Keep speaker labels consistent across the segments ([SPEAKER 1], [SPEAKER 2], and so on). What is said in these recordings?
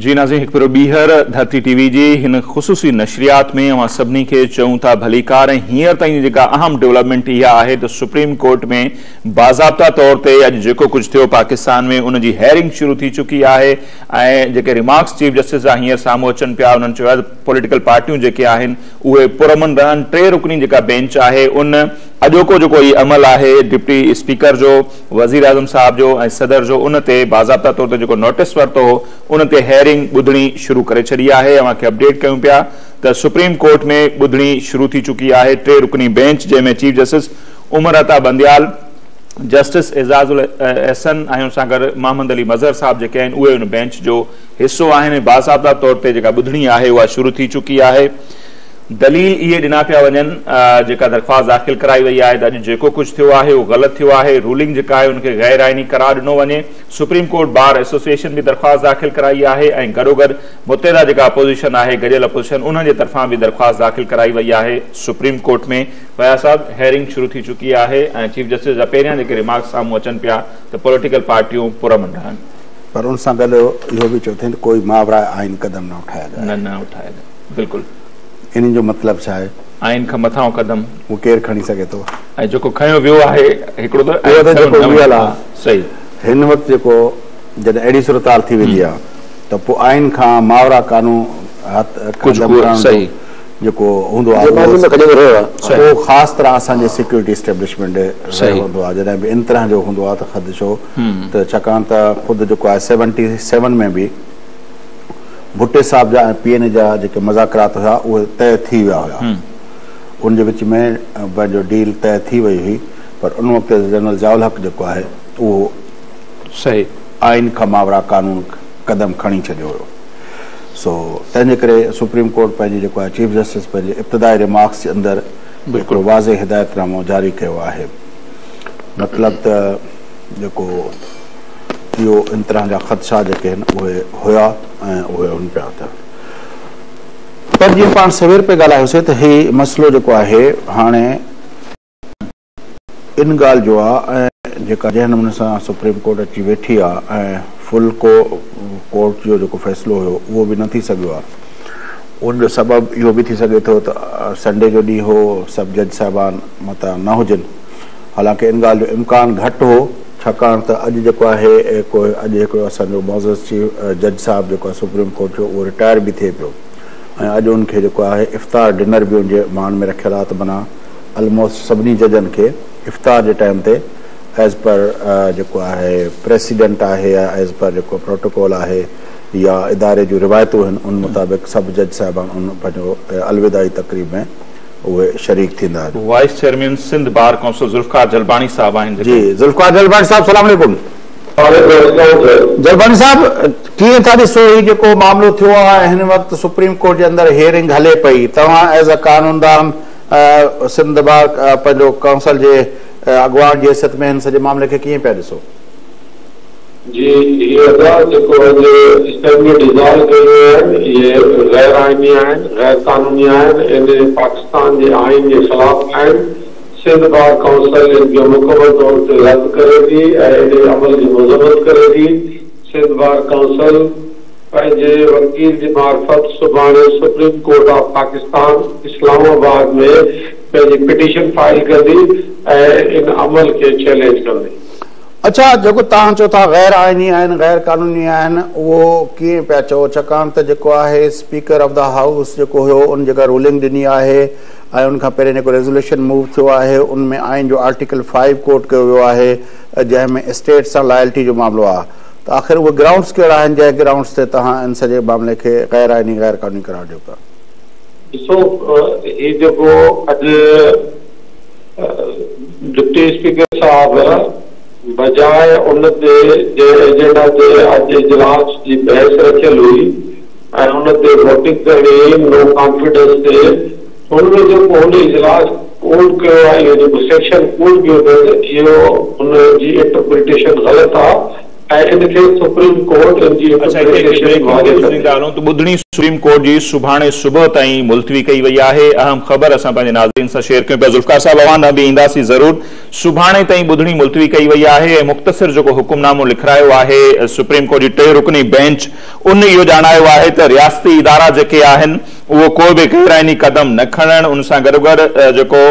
[SPEAKER 1] जी नाज़रीन, हिकु भेरो ॿीहर धरती टीवी जी हिन ख़ुसूसी नशरियात में अव्हां सभिनी खे चऊं था भलीकार। ऐं हींअर ताईं जेका अहम डेवलपमेंट इहा आहे त सुप्रीम कोर्ट में बाज़ाब्ता तौर ते अॼु जेको कुझु थियो पाकिस्तान में उन जी हेयरिंग शुरू थी चुकी आहे। ऐं जेके रिमार्क्स चीफ जस्टिस जा हींअर साम्हूं अचनि पिया, उन्हनि चयो आहे त पॉलिटिकल पार्टियूं जेके आहिनि उहे पुरअमन रहनि। टे रुकनी जेका बेंच आहे उन अॼोको जेको इहो अमल आहे डिप्टी स्पीकर जो, वज़ीर आज़म साहब जो ऐं सदर जो, उन ते बाज़ाब्ता तौर ते जेको नोटिस वरितो हो उन ते हेयरिंग ॿुधणी शुरू करे छॾी आहे। अव्हांखे अपडेट कयूं पिया त सुप्रीम कोर्ट में ॿुधणी शुरू थी चुकी आहे। टे रुकनी बेंच जंहिंमें chief justice Umar Ata Bandial, justice Ijazul Ahsan ऐं उन सां गॾु मोहम्मद अली मज़हर साहब जेके आहिनि उहे उन बेंच जो हिसो आहिनि। ऐं बाज़ाब्ता तौर ते जेका ॿुधणी आहे उहा शुरू थी चुकी आहे। दलील इहे ॾिना पिया वञनि, जेका दरख़्वास्त दाख़िल कराई वई आहे त अॼु जेको कुझु थियो आहे उहो ग़लति थियो आहे, रूलिंग जेका आहे उनखे ग़ैर आइनी करार ॾिनो वञे। सुप्रीम कोर्ट बार एसोसिएशन बि दरख़्वास्त दाख़िल कराई आहे ऐं गॾोगॾु मुत्तहिदा जेका अपोज़िशन आहे, गॾियल अपोज़िशन, उन्हनि जे तरफ़ां बि दरख़्वास्त दाख़िल कराई वई आहे सुप्रीम कोर्ट में। वया साहब, हेयरिंग शुरू थी चुकी आहे ऐं चीफ जस्टिस जा पहिरियां जेके रिमार्क्स साम्हूं अचनि पिया त पॉलिटिकल पार्टियूं पुरअमन रहनि,
[SPEAKER 2] पर उन सां गॾु इहो बि चयो अथई त कोई मावरा आइन कदम न उठाया जाए,
[SPEAKER 1] न न उठाया जाए। बिल्कुलु,
[SPEAKER 2] इन जो मतलब छा आहे?
[SPEAKER 1] आइन खां मथां कदम
[SPEAKER 2] उहो केरु खणी सघे थो?
[SPEAKER 1] ऐं जेको खयो वियो आहे हिकिड़ो त
[SPEAKER 2] उहो त जेको वियल आहे,
[SPEAKER 1] सही।
[SPEAKER 2] हिन वक़्तु जेको जॾहिं अहिड़ी सूरत हाल थी वेंदी आहे त पोइ आइन खां मावरा कानून
[SPEAKER 1] सही
[SPEAKER 2] जेको हूंदो आहे उहो ख़ासि तरह असांजे सिक्योरिटी एस्टेब्लिशमेंट हूंदो आहे। जॾहिं बि इन तरह जो हूंदो आहे त ख़दशो त छाकाणि त ख़ुदि जेको आहे 77 में बि भुट्टे साहब जा ऐं पी एन ए जा जेके मज़ाकरात हुआ उहे तय थी विया हुआ, उनजे विच में पंहिंजो डील तय थी वई हुई, पर उन वक़्तु जनरल ज़ियाउल हक़ जेको आहे उहो
[SPEAKER 1] सही
[SPEAKER 2] आइन खां मावरा कानून कदम खणी छॾियो हुयो। सो तंहिंजे करे सुप्रीम कोर्ट पंहिंजी जेको आहे चीफ जस्टिस पंहिंजे इब्तदाई रिमार्क्स जे अंदरि हिकिड़ो वाज़े हिदायतनामो जारी कयो आहे। मतिलबु त जेको इहो इन तरह जा ख़दशा जेके आहिनि उहे हुया ऐं उहे हुन पिया त। पर जीअं पाण सवेर पे ॻाल्हायोसीं त ही मसइलो जेको आहे हाणे इन ॻाल्हि जो आहे ऐं जेका जंहिं नमूने सां सुप्रीम कोर्ट अची वेठी आहे ऐं फुल कोर्ट जो जेको फ़ैसिलो हुयो उहो बि न थी सघियो आहे। उनजो सबबु इहो बि थी सघे थो त संडे जो ॾींहुं हो, सभु जज साहिबान मतां न हुजनि, हालांकि इन ॻाल्हि जो इम्कान घटि हो, छाकाणि त अॼु जेको आहे को अॼु हिकिड़ो असांजो मोज़ चीफ जज साहिबु जेको आहे सुप्रीम कोर्ट जो उहो रिटायर बि थिए पियो ऐं अॼु उनखे जेको आहे इफ़्तार डिनर बि उनजे मान में रखियलु आहे त माना ऑलमोस्ट सभिनी जजनि खे इफ़्तार जे टाइम ते एज़ पर जेको आहे प्रेसिडेंट आहे या एज़ पर जेको प्रोटोकॉल आहे या इदारे जूं रिवायतूं आहिनि उन मुताबिक़ सभु जज साहिबान उन पंहिंजो अलविदाई तक़रीब में उहे शरीक थींदा।
[SPEAKER 1] Vice chairman Sindh bar council Zulfiqar Jalbani साहब आहिनि।
[SPEAKER 2] जी ज़ुल्फ़िकार जलबाणी साहब, सलाम अलैकुम। जलबाणी साहब, कीअं था ॾिसो हीउ जेको मामिलो थियो आहे हिन वक़्तु सुप्रीम कोर्ट जे अंदरि हियरिंग हले पई, तव्हां एज़ अ कानूनदान सिंध बार पंहिंजो काउंसिल जे अॻवान जी हैसियत में हिन सॼे मामले खे कीअं पिया ॾिसो?
[SPEAKER 3] जी, इहे जेको अॼु असेंबली डिज़ॉल्व कई आहिनि इहे ग़ैर आइनी आहिनि, ग़ैर कानूनी आहिनि, इन पाकिस्तान जे आइन जे ख़िलाफ़ आहिनि। सिंध बार काउंसिल इन खे मुकमल तौर ते रद्द करे थी ऐं इन अमल जी मज़म्मत करे थी। सिंध बार काउंसिल पंहिंजे वकील जी मार्फ़त सुभाणे supreme court of Pakistan Islamabad में पंहिंजी पिटिशन फाइल कंदी ऐं इन अमल खे चैलेंज कंदी।
[SPEAKER 2] अच्छा, जेको तव्हां चओ था ग़ैर आइनी आहिनि, ग़ैर कानूनी आहिनि, उहो कीअं पिया चओ? छाकाणि त जेको आहे स्पीकर ऑफ the house जेको हुयो उन जेका रूलिंग ॾिनी आहे ऐं उन खां पहिरियों जेको रेज़ोल्यूशन मूव थियो आहे उन में आइन जो आर्टिकल 5 कोट कयो वियो आहे जंहिं में स्टेट सां लॉयल्टी जो मामिलो आहे, त आख़िर उहे ग्राउंड्स कहिड़ा आहिनि जंहिं ग्राउंड्स ते तव्हां इन सॼे मामले खे ग़ैर आइनी ग़ैर कानूनी करार ॾियो पिया?
[SPEAKER 3] ॾिसो, हीउ जेको अॼु डिप्टी स्पीकर साहब बजाए उन ते जंहिं एजेंडा ते अॼु इजलास जी बहस रखियल हुई ऐं उन ते वोटिंग करणी नो कॉन्फिडेंस ते, हुन में जेको हुन इजलास कोड कयो आहे, इहो जेको सेक्शन कोड कयो अथसि, इहो हुनजी इंटरप्रिटेशन ग़लति आहे ۽ ان کي سپريم ڪورٽ ان جي
[SPEAKER 1] اڇا هتي هڪ بريڪ کي ٻڌائيندا هلون ته ٻڌڻي سپريم ڪورٽ جي سڀاڻي صبح تائين ملتوي ڪئي وئي آهي اهم خبر اسان پنهنجي ناظرين سان شيئر ڪيون پيا ذوالفقار صاحب اوهان ڏانهن به اينداسين ضرور سڀاڻي تائين ٻڌڻي ملتوي ڪئي وئي آهي ۽ مختصر جيڪو حڪم نامو لکرايو آهي سپريم ڪورٽ جي ٽي رڪني بينچ ان اهو ڄاڻايو آهي ته رياستي ادارا جيڪي آهن اهو ڪو به غير آئيني قدم نه کڻن ان سان گڏوگڏ جيڪو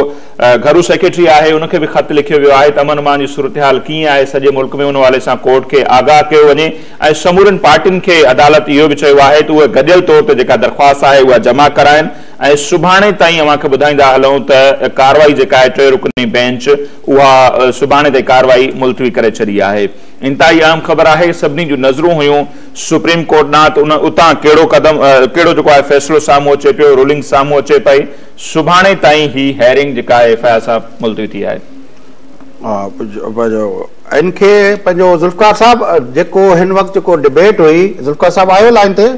[SPEAKER 1] گهرو سيڪريٽري آهي ان کي به خط لکيو ويو آهي ته امن امان جي صورتحال ڪيئن آهي سڄي ملڪ ۾ ان حوالي سان ڪورٽ کي آگاهه ڪيو وڃي ۽ سمورين پارٽين کي عدالت اهو به چيو آهي ته اهي گڏيل طور تي جيڪا درخواست آهي اها جمع ڪرائن ۽ سڀاڻي تائين اوهان کي ٻڌائيندا هلون ته ڪارروائي جيڪا آهي ٽي رڪني بينچ اها سڀاڻي تائين ڪارروائي ملتوي ڪري ڇڏي آهي انتهائي اهم خبر آهي سڀني جون نظرون هيون سپريم ڪورٽ ڏانهن ته ان اتان ڪهڙو قدم ڪهڙو جيڪو آهي فيصلو سامهون اچي پيو رولنگ سامهون اچي پئي سڀاڻي تائين هي هيئرنگ جيڪا آهي فياض صاحب ملتوي ٿي آهي.
[SPEAKER 2] پنهنجو ان کي پنهنجو ذوالفقار صاحب جيڪو هن وقت جيڪو ڊبيٽ هئي ذوالفقار صاحب آيو لائن تي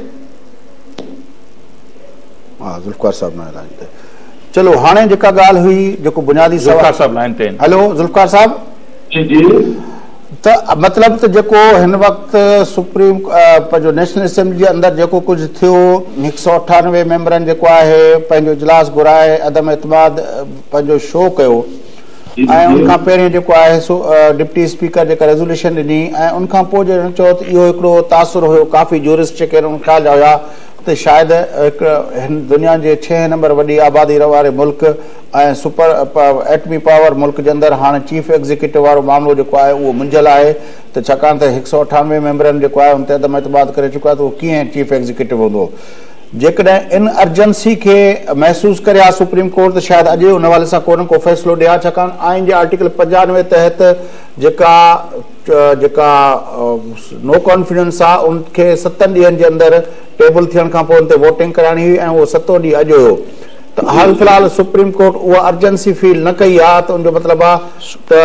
[SPEAKER 2] ها ذوالفقار صاحب نه آيو لائن تي چلو هاڻي جيڪا ڳالهه هئي جيڪو بنيادي
[SPEAKER 1] سوال ذوالفقار صاحب لائن تي آهن.
[SPEAKER 2] هلو ذوالفقار صاحب.
[SPEAKER 3] جي جي.
[SPEAKER 2] ته مطلب ته جيڪو هن وقت سپريم پنهنجو نيشنل اسيمبلي جي اندر جيڪو ڪجهه ٿيو هڪ سؤ اٺانوي ميمبرن جيڪو آهي پنهنجو اجلاس گهرائي عدم اعتماد پنهنجو شو ڪيو ۽ ان کان پهرين جيڪو آهي سو ڊپٽي اسپيڪر جيڪا ريزوليوشن ڏني ۽ ان کان پوء جڏهن چيو ته اهو هڪڙو تاثر هيو ڪافي جورسٽ جيڪي ان خيال جا هيا ته شايد هڪ هن دنيا جي ڇهين نمبر وڏي آبادي واري ملڪ ۽ سپر ايٽمي پاور ملڪ جي اندر هاڻي چيف ايگزيڪيوٽو وارو معاملو جيڪو آهي اهو منجهيل آهي ته ڇاڪاڻ ته هڪ سؤ اٺانوي ميمبرن جيڪو آهي ان تي عدم اعتماد ڪري چڪو آهي ته اهو ڪيئن چيف ايگزيڪيوٽو هوندو جيڪڏهن ان ارجنسي کي محسوس ڪري ها سپريم ڪورٽ ته شايد اڄ ان حوالي سان ڪو نه ڪو فيصلو ڏي ها ڇاڪاڻ آئين جي آرٽيڪل 95 تحت جيڪا جيڪا نو ڪانفيڊنس آهي ان کي ستن ڏينهن جي اندر ٽيبل ٿيڻ کان پوء ان تي ووٽنگ ڪرائڻي هئي ۽ اهو ستون ڏينهن اڄ هيو ته حال في الحال سپريم ڪورٽ اها ارجنسي فيل نه ڪئي آهي ته ان جو مطلب آهي ته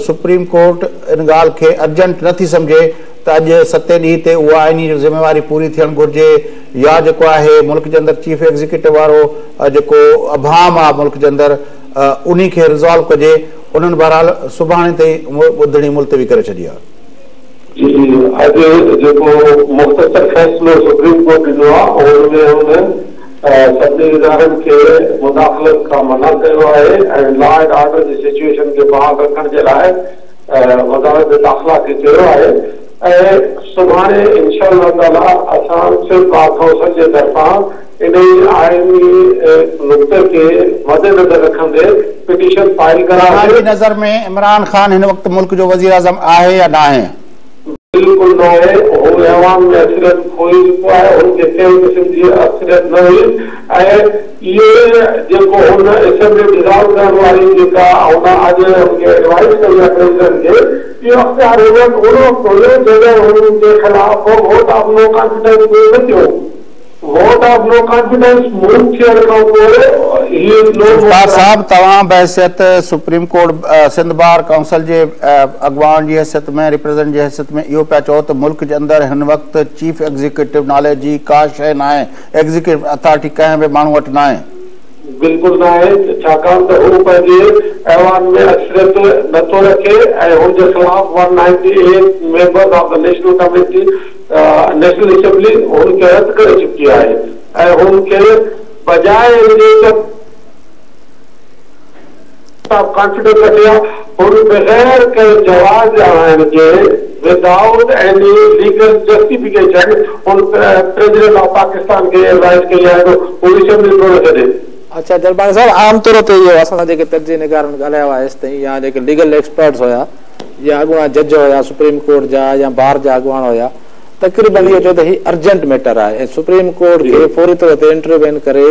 [SPEAKER 2] سپريم ڪورٽ ان ڳالهه کي ارجنٽ نه ٿي سمجهي ته اڄ ستين ڏينهن تي اها آئيني ذميواري پوري ٿيڻ گهرجي يا جيڪو آهي ملڪ جي اندر چيف ايگزيڪيوٽو وارو جيڪو ابهام آهي ملڪ جي اندر انهي کي ريزالو ڪجي انهن بهرحال سڀاڻي تائين ٻڌڻي ملتوي ڪري ڇڏي آهي.
[SPEAKER 3] جي اڄ جيڪو مختصر فيصلو سپريم ڪورٽ ڏنو آهي ان ۾ هن سڀني ادارن کي مداخلت کان منع ڪيو آهي ۽ لا اينڊ آرڊر جي سچوئيشن کي بحال رکڻ جي لاء وزارت داخلا کي چيو آهي ۽ سڀاڻي انشاء الله تعاليٰ اسان سنڌ بار ڪائونسل جي طرفان انهي آئيني نقطي کي مدنظر رکندي پٽيشن فائل
[SPEAKER 2] توهان جي نظر ۾ عمران خان هن وقت ملڪ جو وزيراعظم آهي يا ناهي؟
[SPEAKER 3] بلڪل ناهي، هو ايوان ۾ اڪثريت کوئي چڪو آهي، هن کي ڪنهن قسم جي اڪثريت نه هئي ۽ اهي جيڪو هن اسيمبلي ڊزالو ڪرڻ واري جيڪا هن اڄ هن کي ايڊوائيز ڪئي آهي پريزيڊنٽ کي، اهو اختيار هن وٽ ان وقت هيو جڏهن هن جي خلاف vote of no confidence move نه ٿيو. Vote of no confidence move ٿيڻ کان پوء هي نو
[SPEAKER 2] ذوالفقار صاحب توهان بحيثيت supreme court Sindh bar council جي اڳواڻ جي حيثيت ۾ ريپريزنٽ جي حيثيت ۾ اهو پيا چئو ته ملڪ جي اندر هن وقت چيف ايگزيڪيوٽو نالي جي ڪا شيء ناهي ايگزيڪيوٽو اٿارٽي ڪنهن به ماڻهو وٽ ناهي.
[SPEAKER 3] بلڪل ناهي ڇاڪاڻ ته هو پنهنجي ايوان ۾ اڪثريت نه ٿو رکي ۽ هن جي خلاف one ninety eight members of the national committee national assembly هن کي رد ڪري چڪي آهي ۽ هن کي بجاء ان جي ته آف ڪانفيڊنس وٺي ها هن بغير ڪنهن جواز ڄاڻائڻ جي ودائوٽ ايني ليگل جسٽيفڪيشن هن پريزيڊنٽ آف پاڪستان کي ايڊوائيز ڪئي آهي ته هو اسيمبلي ٽوڙي ڇڏي.
[SPEAKER 4] اڇا جلباڻي صاحب عام طور تي اهو اسان سان جيڪي تجزيي نگارن ڳالهايو آهي هيستائين يا جيڪي ليگل ايڪسپرٽس هيا يا اڳوڻا جج هيا سپريم ڪورٽ جا يا بار جا اڳواڻ هيا تقريبن اهو چيو ته هي ارجنٽ ميٽر آهي ۽ سپريم ڪورٽ کي فوري طور تي انٽروين ڪري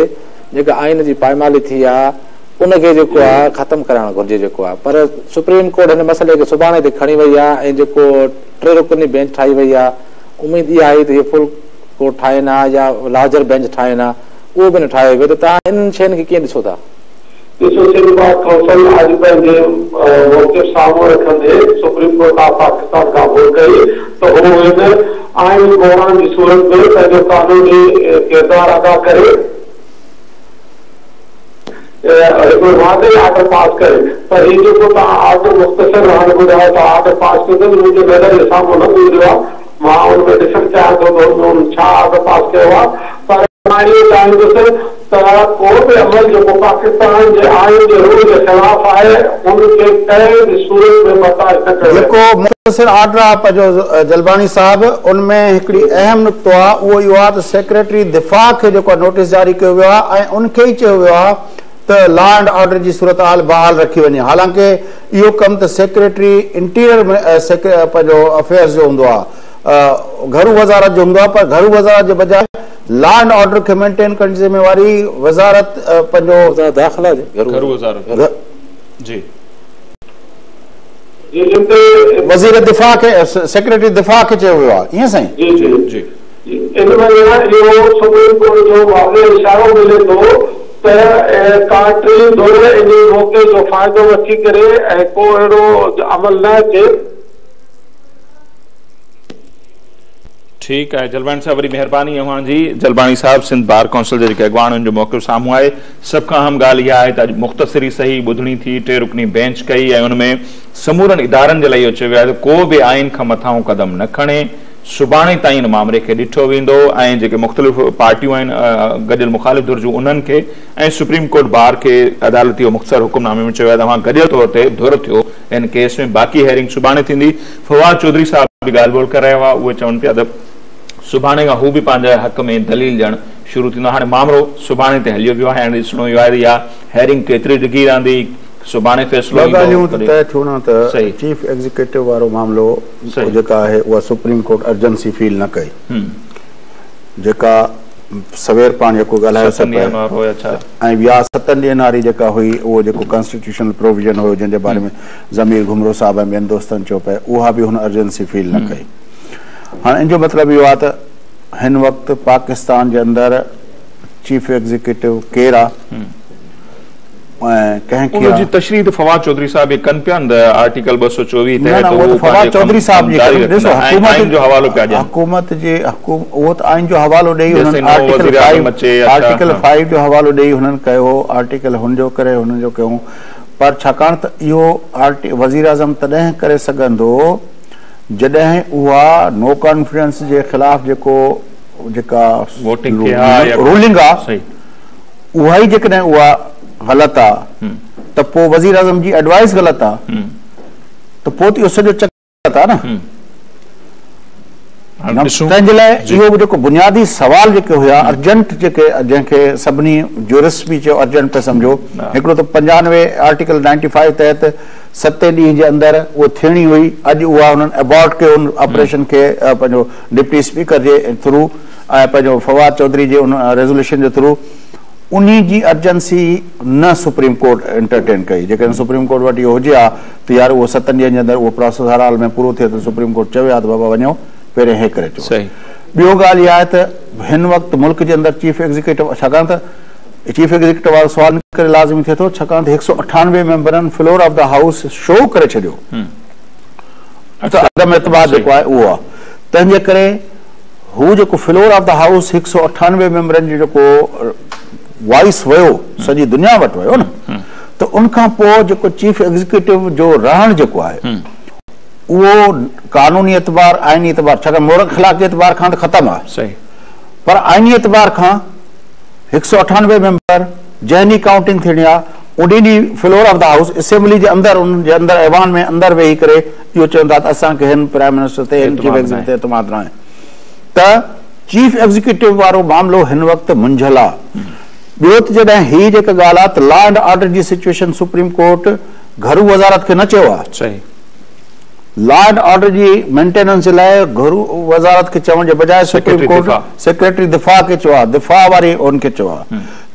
[SPEAKER 4] جيڪا آئين جي پائمالي ٿي آهي ان کي جيڪو آهي ختم ڪرائڻ گهرجي جيڪو آهي پر سپريم ڪورٽ هن مسئلي کي سڀاڻي تي کڻي وئي آهي ۽ جيڪو ٽي رڪني بينچ ٺاهي وئي آهي اميد اها آهي ته هي فل ڪورٽ ٺاهين ها يا لارجر بينچ ٺاهين ها اهو به نه ٺاهيو ويو ته توهان انهن شين کي ڪيئن ڏسو ٿا؟
[SPEAKER 3] ڏسو سنڌ بار ڪائونسل اڄ پنهنجي موقف سامهون رکندي سپريم ڪورٽ آف پاڪستان کان گهر ڪئي ته هو هن آئيني بحران جي صورت ۾ پنهنجو قانوني ڪردار ادا ڪري. هڪڙو واضح آرڊر پاس ڪري پر هي جيڪو توهان آرڊر مختصر هاڻي ٻڌايو ٿا آرڊر پاس ڪيو اٿن منهنجي نظر جي سامهون نه گذريو آهي مان ان ۾ ڏسڻ چاهيان ٿو ته ان ۾ انهن ڇا آرڊر پاس ڪيو آهي پر مان اهو چاهيندس ته ڪو به عمل جيڪو پاڪستان جي آئين جي روح جي خلاف آهي ان کي ڪنهن به صورت ۾ برداشت نه ڪيو
[SPEAKER 2] جيڪو
[SPEAKER 3] ويندو.
[SPEAKER 2] مختصر آرڊر آهي پنهنجو جلباڻي صاحب ان ۾ هڪڙي اهم نقطو آهي اهو اهو آهي ته سيڪريٽري دفاع کي جيڪو آهي نوٽيس جاري ڪيو ويو آهي ۽ ان کي ئي چيو ويو آهي ته لا اينڊ آرڊر جي صورتحال بحال رکي وڃي حالانڪه اهو ڪم ته سيڪريٽري انٽيريئر پنهنجو افيئرز جو هوندو آهي گهرو وزارت جو هوندو آهي پر گهرو وزارت جي بجاء لا اينڊ آرڊر کي مينٽين ڪرڻ جي ذميواري وزارت پنهنجو
[SPEAKER 4] وزارت داخله جي
[SPEAKER 1] گهرو وزارت جي
[SPEAKER 2] وزير دفاع کي سيڪريٽري دفاع کي چيو ويو آهي ائين سائين؟
[SPEAKER 3] جي جي جي ان ۾ اهو سپريم ڪورٽ جو واضح اشارو ملي ٿو ته ڪا ٽين ڌر انهي موقعي جو فائدو وٺي ڪري ۽ ڪو اهڙو عمل نه اچي.
[SPEAKER 1] ٺيڪ آهي جلباڻي صاحب وڏي مهرباني اوهان جي. جلباڻي صاحب سنڌ بار ڪائونسل جا جيڪي اڳواڻ انهن جو موقف سامهون آهي. سڀ کان اهم ڳالهه اها آهي ته اڄ مختصر ئي سهي ٻڌڻي ٿي، ٽي رڪني بينچ ڪئي ۽ ان ۾ سمورن ادارن جي لاء اهو چيو ويو آهي ته ڪو به آئين کان مٿانهون قدم نه کڻي، سڀاڻي تائين ان مامري کي ڏٺو ويندو ۽ جيڪي مختلف پارٽيون آهن گڏيل مخالف ڌر جون انهن کي ۽ سپريم ڪورٽ بار کي عدالت اهو مختصر حڪم نامي ۾ چيو آهي ته اوهان گڏيل طور تي ڌر ٿيو هن ڪيس ۾ باقي هيئرنگ سڀاڻي ٿيندي. فواد چوڌري صاحب به ڳالهه ٻولهه ڪري رهيا هئا اهي چون پيا ته سڀاڻي کان هو به پنهنجي حق ۾ دليل ڏيڻ شروع ٿيندا. هاڻي مامرو سڀاڻي تي هليو ويو آهي هاڻي ڏسڻو اهو آهي ته اها هيئرنگ ڪيتري ڊگهي رهندي، سڀاڻي فيصلو
[SPEAKER 2] ٻه
[SPEAKER 1] ايندو
[SPEAKER 2] ڳالهيون ته
[SPEAKER 1] ڪڏهن.
[SPEAKER 2] طئي ٿيون نه ته
[SPEAKER 1] صحيح.
[SPEAKER 2] چيف ايگزيڪيوٽو وارو معاملو
[SPEAKER 1] صحيح.
[SPEAKER 2] جيڪا آهي اها سپريم ڪورٽ ارجنسي فيل نه ڪئي جيڪا سوير پاڻ جيڪو ڳالهايو
[SPEAKER 1] ستن
[SPEAKER 2] سي
[SPEAKER 1] ڏينهن وارو يا ڇا؟
[SPEAKER 2] ۽ ٻيا ستن ڏينهن واري جيڪا هئي اهو جيڪو ڪانسٽيٽيوشنل پروويزن هيو جنهن جي باري ۾ ضمير گهمرو صاحب ۽ ٻين دوستن چيو پئي اها به هن ارجنسي فيل نه ڪئي. هاڻ ان جو مطلب اهو آهي ته هن وقت پاڪستان جي اندر چيف ايگزيڪيوٽو ڪير آ ۽ ڪنهن کي
[SPEAKER 1] ان
[SPEAKER 2] آ؟
[SPEAKER 1] جي تشريح ته فواد چوڌري صاحب ئي ڪن پيا نه ته آرٽيڪل 224
[SPEAKER 2] نه
[SPEAKER 1] تحت
[SPEAKER 2] نه اهو
[SPEAKER 1] هو
[SPEAKER 2] ته فواد
[SPEAKER 1] پنهنجي ڪم
[SPEAKER 2] چوڌري صاحب جي
[SPEAKER 1] جاري
[SPEAKER 2] ڪن ڏسو
[SPEAKER 1] رکندا ۽
[SPEAKER 2] حڪومت
[SPEAKER 1] آئين جو حوالو پيا ڏين.
[SPEAKER 2] حڪومت جي اهو ته آئين جو حوالو ڏئي انهن
[SPEAKER 1] جيستائين نئون
[SPEAKER 2] آرٽيڪل
[SPEAKER 1] وزيراعظم اچي يا ڇا
[SPEAKER 2] آرٽيڪل
[SPEAKER 1] ها.
[SPEAKER 2] فائيو جو حوالو ڏئي هنن ڪيو آرٽيڪل هن جو ڪري هن جو ڪيون پر ڇاڪاڻ ته اهو وزيراعظم تڏهن ڪري سگهندو جڏهن اها نو ڪانفيڊنس جي خلاف جيڪو جيڪا
[SPEAKER 1] ووٽنگ ٿئي ها يا
[SPEAKER 2] رولنگ آ
[SPEAKER 1] صحيح
[SPEAKER 2] اها ئي جيڪڏهن اها غلط آ ته پوء وزيراعظم جي ايڊوائس غلط آ ته پوء ته اهو سڄو چڪر آ نه. تنهن جي لاء اهو به جيڪو بنيادي سوال جيڪي هيا ارجنٽ جيڪي جنهن کي سڀني جورسٽ به چيو ارجنٽ پئي سمجهو هڪڙو ته 95 آرٽيڪل نائنٽي فائيو تحت ستين ڏينهن جي اندر اهو ٿيڻي هئي اڄ اها انهن ابارٽ ڪيو ان آپريشن کي پنهنجو ڊپٽي اسپيڪر جي ٿرو ۽ پنهنجو فواد چوڌري جي ان ريزوليوشن جي ٿرو انهي جي ارجنسي نه سپريم ڪورٽ انٽرٽين ڪئي جيڪڏهن سپريم ڪورٽ وٽ اهو هجي ها ته يار اهو ستن ڏينهن جي اندر اهو پراسيس هر حال ۾ پورو ٿئي ته سپريم ڪورٽ چوي ها ته بابا وڃو پهرين هي ڪري اچو. ٻيو ڳالهه اها آهي ته هن وقت ملڪ جي اندر چيف ايگزيڪيوٽو ڇاڪاڻ ته چيف ايگزيڪيوٽو وارو سوال ان ڪري لازمي ٿئي ٿو ڇاڪاڻ ته 198 ميمبرن floor of the house show ڪري ڇڏيو ته عدم اعتماد جيڪو آهي اهو آهي تنهن جي ڪري هو جيڪو فلور آف the house 198 ميمبرن جو جيڪو وائس ويو سڄي دنيا وٽ ويو نه ته ان کان پوء جيڪو چيف ايگزيڪيوٽو جو رهڻ جيڪو آهي اهو قانوني اعتبار آئيني اعتبار ڇاڪاڻ مورل اخلاقي اعتبار کان ته ختم آهي پر آئيني اعتبار کان 198 ميمبر جنهن ڏينهن ڪائونٽنگ ٿيڻي آهي ان ڏينهن floor of the house assembly جي اندر انهن جي اندر ايوان ۾ اندر ويهي ڪري اهو چون ٿا ته اسان کي هن پرائم منسٽر تي هن چيف ايگزيڪيوٽو تي اعتماد ناهي ته چيف ايگزيڪيوٽو وارو معاملو هن وقت منجهيل آهي. ٻيو ته جڏهن هي جيڪا ڳالهه آهي ته لا اينڊ آرڊر جي سچوئيشن سپريم ڪورٽ گهرو وزارت کي نه چيو آهي. لا اينڊ آرڊر جي مينٽيننس جي لاء گهرو وزارت کي چوڻ جي بجاء سپريم ڪورٽ سيڪريٽري دفاع کي چيو آهي، دفاع واري ان کي چيو آهي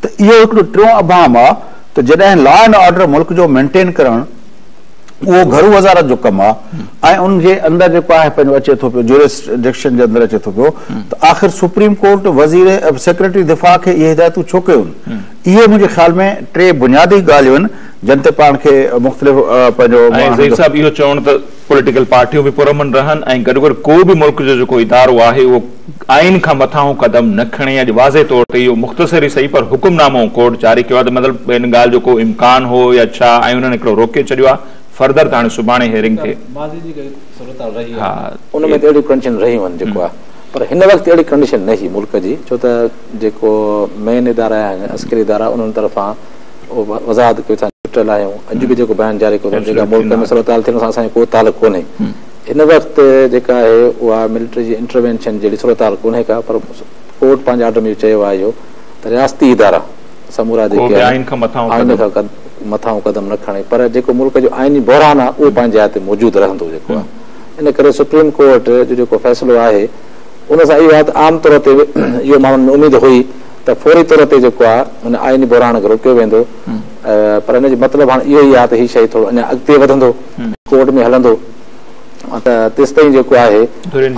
[SPEAKER 2] ته اهو هڪڙو ٽيون ابهام آهي ته جڏهن لا اينڊ آرڊر ملڪ جو مينٽين ڪرڻ اهو گهرو وزارت جو ڪم آهي ۽ ان جي اندر جيڪو آهي پنهنجو اچي ٿو پيو جورسڊڪشن جي اندر اچي ٿو پيو ته آخر سپريم ڪورٽ وزير سيڪريٽري دفاع کي اهي هدايتون ڇو ڪيون؟ اهي منهنجي خيال ۾ ٽي بنيادي ڳالهيون آهن جن تي پاڻ کي مختلف پنهنجو.
[SPEAKER 1] ۽ ظهير صاحب اهو چوڻ ته پوليٽيڪل پارٽيون به پرامن رهن ۽ گڏوگڏ ڪو به ملڪ جو جيڪو ادارو آهي اهو آئين کان مٿانهون قدم نه کڻي اڄ واضح طور تي اهو مختصر ئي سهي پر حڪم نامو ڪورٽ جاري ڪيو آهي ته مطلب ان ڳالهه جو ڪو امڪان هو يا ڇا ۽ انهن هڪڙو روڪي ڇڏيو آهي فردر ته هاڻي سڀاڻي هيئرنگ ٿئي.
[SPEAKER 4] ماضي جي ڪا صورتحال رهي آهي ان ۾ ته اهڙيون ڪنڊيشن رهيون آهن جيڪو آهي پر هن وقت اهڙي ڪنڊيشن نه هئي ملڪ جي ڇو ته جيڪو مين ادارا آهن عسڪري ادارا انهن طرفان اهو وضاحت ڪئي اسان نيوٽرل آهيون اڄ به جيڪو بيان جاري ڪيو اٿن جيڪا ملڪ ۾ صورتحال ٿي ان سان اسان جو ڪو تعلق ڪونهي هن وقت جيڪا آهي اها ملٽري جي انٽروينشن جهڙي صورتحال ڪونهي ڪا پر ڪورٽ پنهنجي آرڊر ۾ اهو چيو آهي اهو ته رياستي ادارا سمورا جيڪي آهن آئين کان مٿانهون قدم نه کڻي پر جيڪو ملڪ جو آئيني بحران آهي اهو پنهنجي جاء تي موجود رهندو جيڪو آهي ان ڪري سپريم ڪورٽ جو جيڪو فيصلو آهي ان سان اهو آهي ته عام طور تي اهو ماڻهن ۾ اميد هئي ته فوري طور تي جيڪو آهي ان آئيني بحران کي روڪيو ويندو پر ان جو مطلب هاڻي اهو ئي آهي ته هي شيء ٿورو اڃا اڳتي وڌندو ڪورٽ ۾ هلندو ته تيستائين جيڪو آهي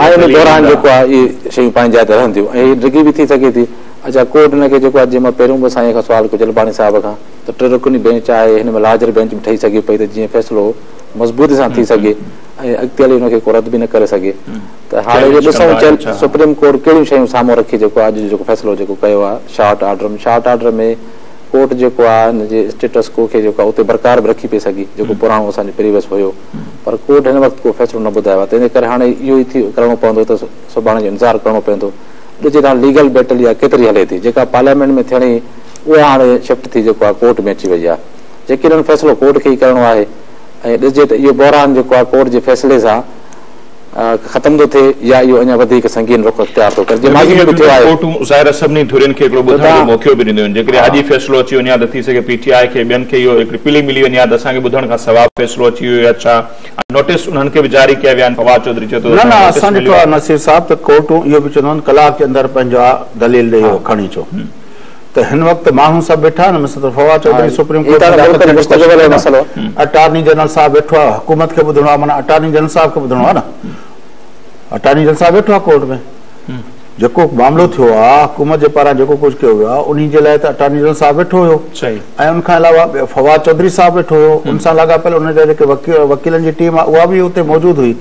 [SPEAKER 4] آئيني بحران جيڪو آهي اهي شيون پنهنجي جاء تي رهنديون ۽ هي ڊگهي به ٿي سگهي ٿي. اڇا ڪورٽ هن کي جيڪو آهي جيئن مان پهريون به سائين کان سوال ڪيو جلباڻي صاحب کان ته ٽي رڪني بينچ آهي هن ۾ لارجر بينچ به ٺهي سگهي پئي ته جيئن فيصلو مضبوطي سان ٿي سگهي ۽ اڳتي هلي هن کي ڪو رد به نه ڪري سگهي ته هاڻي اهو ڏسون سپريم ڪورٽ ڪهڙيون شيون سامهون رکي جيڪو اڄ جو جيڪو فيصلو جيڪو ڪيو آهي short order ۾ short order ۾ court جيڪو آهي ان جي اسٽيٽس ڪو کي جيڪو آهي اتي برقرار به رکي پئي سگهي جيڪو پراڻو اسان جو پريويس هيو پر ڪورٽ هن وقت ڪو فيصلو نه ٻڌايو آهي تنهن جي ڪري هاڻي اهو ئي ٿي ڪرڻو پوندو ته سڀاڻي جو انتظار ڪرڻو پوندو ڏسجي ته هاڻي ليگل بيٽل اها ڪيتري هلي ٿي جيڪا پارليامينٽ ۾ ٿيڻي اها هاڻي شفٽ ٿي جيڪو آهي ڪورٽ ۾ اچي وئي آهي يقينن فيصلو ڪورٽ کي ئي ڪرڻو آهي ۽ ڏسجي ته اهو بحران جيڪو آهي ڪورٽ جي فيصلي سان ختم ٿو ٿئي يا اهو اڃا وڌيڪ سنگين رخ اختيار ٿو ڪري جيئن ماضي ۾ به ٿيو آهي.
[SPEAKER 1] ڪورٽون ظاهر آهي سڀني ڌرين کي هڪڙو ٻڌڻ جو موقعو به ڏينديون آهن جيڪڏهن اڄ ئي فيصلو اچي وڃي ها ته ٿي سگهي پي ٽي آء کي ٻين کي اهو هڪڙي پلي ملي وڃي ها ته اسان کي ٻڌڻ کان سواء فيصلو اچي ويو يا ڇا ۽ نوٽيس انهن کي به جاري ڪيا ويا آهن فواد چوڌري چيو ته
[SPEAKER 2] نه
[SPEAKER 1] اسان
[SPEAKER 2] نه
[SPEAKER 1] کي نوٽيس
[SPEAKER 2] اسان
[SPEAKER 1] مليو
[SPEAKER 2] ڏٺو آهي
[SPEAKER 1] آهي.
[SPEAKER 2] نصير صاحب ته ڪورٽون اهو به چونديون آهن ڪلاڪ جي اندر پنهنجا دليل ڏئي اهو کڻي اچو. ته هن وقت ماڻهو سڀ ويٺا آهن، mister Fawad Chaudhry supreme court ۾ داخل ٿيڻ جي ڪوشش ڪئي نه، اٽارني جنرل صاحب ويٺو آهي، حڪومت کي ٻڌڻو آهي معنيٰ اٽارني جنرل صاحب کي ٻڌڻو آهي نه، اٽارني جنرل صاحب ويٺو آهي ڪورٽ ۾، جيڪو معاملو ٿيو آهي حڪومت جي پاران جيڪو ڪجهه ڪيو ويو آهي انهي جي لاء ته اٽارني جنرل صاحب ويٺو هيو ۽ ان کان علاوه فواد چوڌري صاحب ويٺو هيو، ان سان لاڳاپيل ان جا جيڪي وڪيلن جي ٽيم آهي اها به اتي موجود هئي.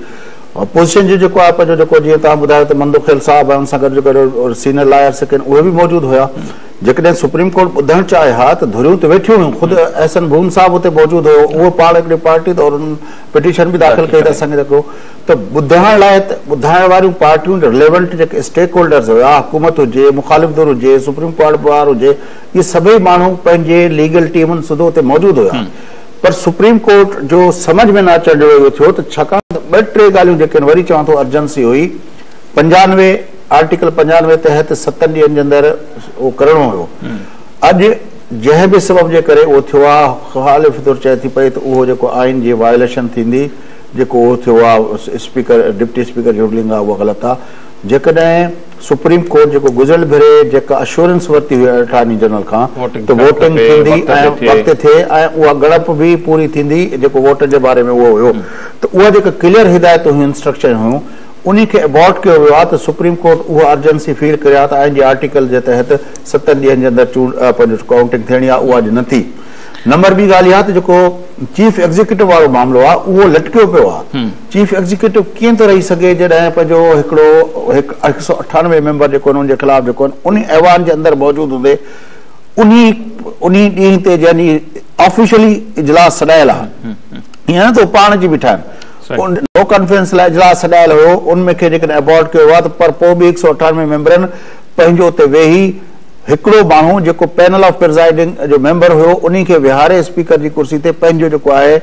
[SPEAKER 2] اپوزيشن جو جيڪو آهي پنهنجو جيڪو جيئن توهان ٻڌايو ته مندوخيل صاحب ۽ ان سان گڏ جيڪو سينئر لائرس جيڪي آهن اهي به موجود هيا. جيڪڏهن سپريم ڪورٽ ٻڌڻ چاهي ها ته ڌريون ته ويٺيون هيون خود احسن ڀون صاحب اتي موجود هيو اهو پاڻ هڪڙي پارٽي طور انهن پٽيشن به داخل ڪئي ته اسان کي جيڪو ته ٻڌڻ لاء ته ٻڌائڻ واريون پارٽيون رليونٽ جيڪي اسٽيڪ هولڊرز هيا حڪومت هجي مخالف ڌر هجي سپريم ڪورٽ بار هجي اهي سڀئي ماڻهو پنهنجي ليگل ٽيمن سوڌو اتي موجود هيا. پر سپريم ڪورٽ جو سمجهه ۾ نه اچڻ جهڙو اهو ٿيو ته ڇاڪاڻ ته ٻه ٽي ڳالهيون جيڪي آهن وري چوان ٿو ارجنسي هئي 95 آرٽيڪل 95 تحت ستن ڏينهن جي اندر اهو ڪرڻو هيو اڄ جنهن به سبب جي ڪري اهو ٿيو آهي مخالف ڌر چئي ٿي پئي ته اهو جيڪو آئين جي وائوليشن ٿيندي جيڪو اهو ٿيو آهي اسپيڪر ڊپٽي اسپيڪر جي رولنگ آهي اها غلط آهي جيڪڏهن سپريم ڪورٽ جيڪو گذريل ڀيري جيڪا اشورنس ورتي هئي اٽارني جنرل کان ته ووٽنگ ٿيندي ۽ وقت تي ٿئي ۽ اها ڳڻپ به پوري ٿيندي جيڪو ووٽن جي باري ۾ اهو هيو ته اها جيڪا ڪليئر هدايتون هيون انسٽرڪشن هيون انهي کي ابارٽ ڪيو ويو آهي ته سپريم ڪورٽ اها ارجنسي فيل ڪري ها ته آئين جي آرٽيڪل جي تحت ستن ڏينهن جي اندر چونڊ پنهنجو ڪائونٽنگ ٿيڻي آهي اها اڄ نه ٿي. نمبر ٻي ڳالهه اها ته جيڪو چيف ايگزيڪيوٽو وارو معاملو آهي اهو لٽڪيو پيو آهي. چيف ايگزيڪيوٽو ڪيئن ٿو رهي سگهي جڏهن پنهنجو هڪڙو 198 ميمبر جيڪو آهن ان جي خلاف جيڪو آهن انهي ايوان جي اندر موجود هوندي انهي انهي ڏينهن تي جنهن ڏينهن آفيشلي اجلاس سڏايل آهي ائين نه ته هو پاڻ اچي بيٺا آهن نو ڪانفيڊنس لاء اجلاس سڏايل هيو ان ۾ کي جيڪڏهن ابارٽ ڪيو ويو آهي ته پر پوء به 198 ميمبرن پنهنجو اتي ويهي هڪڙو ماڻهو جيڪو پينل آف پرزائيڊنگ جو ميمبر هيو انهي کي ويهاري اسپيڪر جي ڪرسي تي پنهنجو جيڪو آهي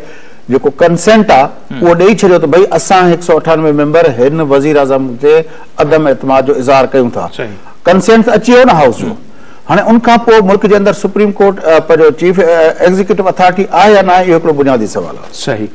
[SPEAKER 2] جيڪو ڪنسينٽ آ اهو ڏئي ڇڏيو ته ڀئي اسان 198 ميمبر هن وزيراعظم تي عدم اعتماد جو اظهار ڪيون ٿا. ڪنسينٽ ته اچي ويو نه هائوس جو हाणे उन खां पोइ मुल्क जे अंदरि सुप्रीम कोर्ट पंहिंजो चीफ एग्जीक्यूटिव अथॉरिटी आहे या न आहे, इहो हिकिड़ो बुनियादी सवालु आहे।
[SPEAKER 1] सही।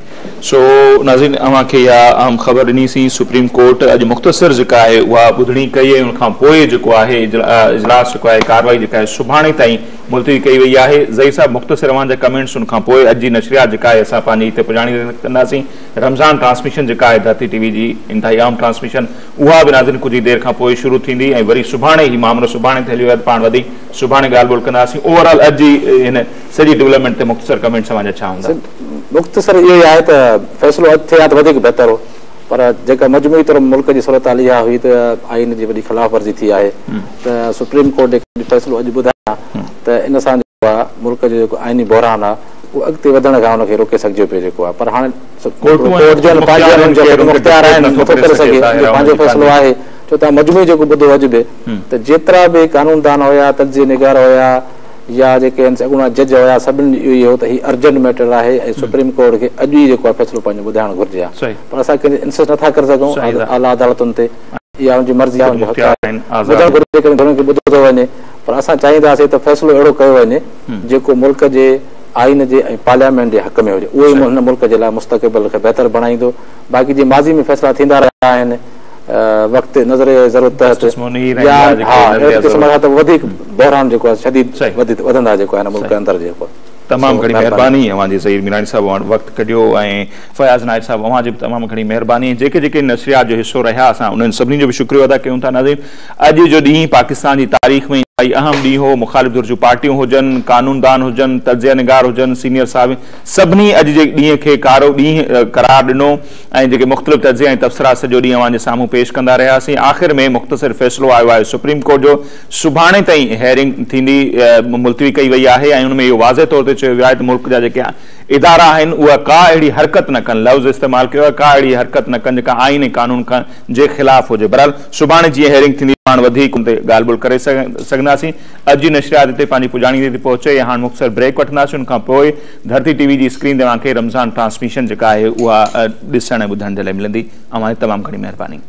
[SPEAKER 1] सो नाज़रीन, अव्हां खे इहा अहम ख़बर ॾिनीसीं। सुप्रीम कोर्ट अॼु मुख़्तसिर जेका आहे उहा ॿुधणी कई ऐं उन खां पोइ जेको आहे इजलास जेको आहे, कार्रवाई जेका आहे सुभाणे ताईं मुलतवी कई वई आहे। ज़हीर साहिबु, मुख़्तसिर अव्हांजा कमेंट्स, उन खां पोइ अॼु जी नशरियात जेका आहे असां पंहिंजी हिते पुॼाणी कंदासीं। रमज़ान ट्रांसमिशन जेका आहे धरती टीवी जी इंतिहाई अहम ट्रांसमिशन, उहा बि नाज़रीन कुझु ई देरि खां पोइ शुरू थींदी ऐं वरी सुभाणे ही मामिलो सुभाणे ते हलियो आहे, पाण वधीक सुभाणे ॻाल्हि ॿोल कंदासीं। ओवरऑल अॼु जी हिन सॼी डेवलपमेंट ते मुख़्तसिर कमेंट्स अव्हांजा छा हूंदा?
[SPEAKER 4] मुख़्तसिर इहो ई आहे त फ़ैसिलो अॼु थिए हा त वधीक बहितर हो, पर जेका मजमूई तौर मुल्क जी सूरत हाल इहा हुई त आइन जी वॾी ख़िलाफ़ वर्ज़ी थी आहे, त सुप्रीम कोर्ट जेको फ़ैसिलो अॼु ॿुधाया त इन सां जेको आहे मुल्क जो जेको आइनी बहरान आहे उहो अॻिते वधण खां हुनखे रोके सघिजो पियो जेको आहे। पर हाणे कोर्ट जो मुख़्तियार आहिनि, नथो करे सघे, पंहिंजो फ़ैसिलो आहे। छो तव्हां मजमूई जेको ॿुधो अॼु बि त जेतिरा बि कानूनदान हुया, तजिए निगार हुया या जेके आहिनि अॻूणा जज हुया, सभिनी इहो ई हो त हीउ अर्जेंट मैटर आहे ऐं सुप्रीम कोर्ट खे अॼु ई जेको आहे फ़ैसिलो पंहिंजो ॿुधाइणु घुरिजे। पर असां कंहिंजे इंसिस्ट नथा करे सघूं आला अदालतुनि ते, इहा हुनजी मर्ज़ी आहे, हुनजो हक़ आहे, ॿुधणु घुरिजे, कंहिं खे ॿुधो थो वञे। पर असां चाहींदासीं त फ़ैसिलो अहिड़ो कयो वञे जेको मुल्क जे आइन जे ऐं पार्लियामेंट जे हक़ में हुजे, उहो ई हिन मुल्क जे लाइ मुस्तक़बिल खे बहितर बणाईंदो। बाक़ी जीअं माज़ी में फ़ैसिला थींदा रहिया आहिनि वक़्तु नज़र ज़रूरत तहत क़िस्म खां त वधीक बहरान जेको आहे शदीद वधंदा जेको आहे मुल्क अंदरि जेको।
[SPEAKER 1] तमामु घणी महिरबानी अव्हांजी ज़हीर मीरानी साहिबु, अव्हां वक़्तु कढियो ऐं फयाज़ नायर साहिबु अव्हां जी बि तमामु घणी महिरबानी। जेके जेके नशरियात जो हिसो रहिया असां उन्हनि सभिनी जो बि शुक्रियो अदा कयूं था। नाज़रीन, अॼु जो ॾींहुं पाकिस्तान जी तारीख़ में अहम ॾींहुं हो। मुखालिफ़ धुर जूं पार्टियूं हुजनि, कानूनदान हुजनि, तजिया निगार हुजनि, सीनियर साहिब, सभिनी अॼु जे ॾींहं खे कारो ॾींहुं करार ॾिनो ऐं जेके मुख़्तलिफ़ तजिया ऐं तबसिरा सॼो ॾींहुं अव्हांजे साम्हूं पेश कंदा रहियासीं। आख़िर में मुख़्तसिर फ़ैसिलो आयो आहे सुप्रीम कोर्ट जो, सुभाणे ताईं हेयरिंग थींदी, मुलतवी कई वई आहे ऐं हुन में इहो वाज़े तौर ते चयो वियो आहे त मुल्क जा जेके इदारा आहिनि उहा का अहिड़ी हरकत न कनि, लफ़्ज़ इस्तेमालु कयो आहे, का अहिड़ी हरकत न कनि जेका आइन ऐं कानून खां जे ख़िलाफ़ हुजे। बहरहाल सुभाणे जीअं हेयरिंग थींदी पाण वधीक उन ते ॻाल्हि ॿोल करे सघंदासीं। अॼु जी नशरियात हिते पंहिंजी पुॼाणी ते पहुचे, हाणे मुख़्तसिर ब्रेक वठंदासीं, उन खां पोइ धरती टीवी जी स्क्रीन ते तव्हांखे रमज़ान ट्रांसमिशन जेका आहे उहा ॾिसण ऐं ॿुधण जे लाइ मिलंदी। अव्हांजी तमामु घणी महिरबानी।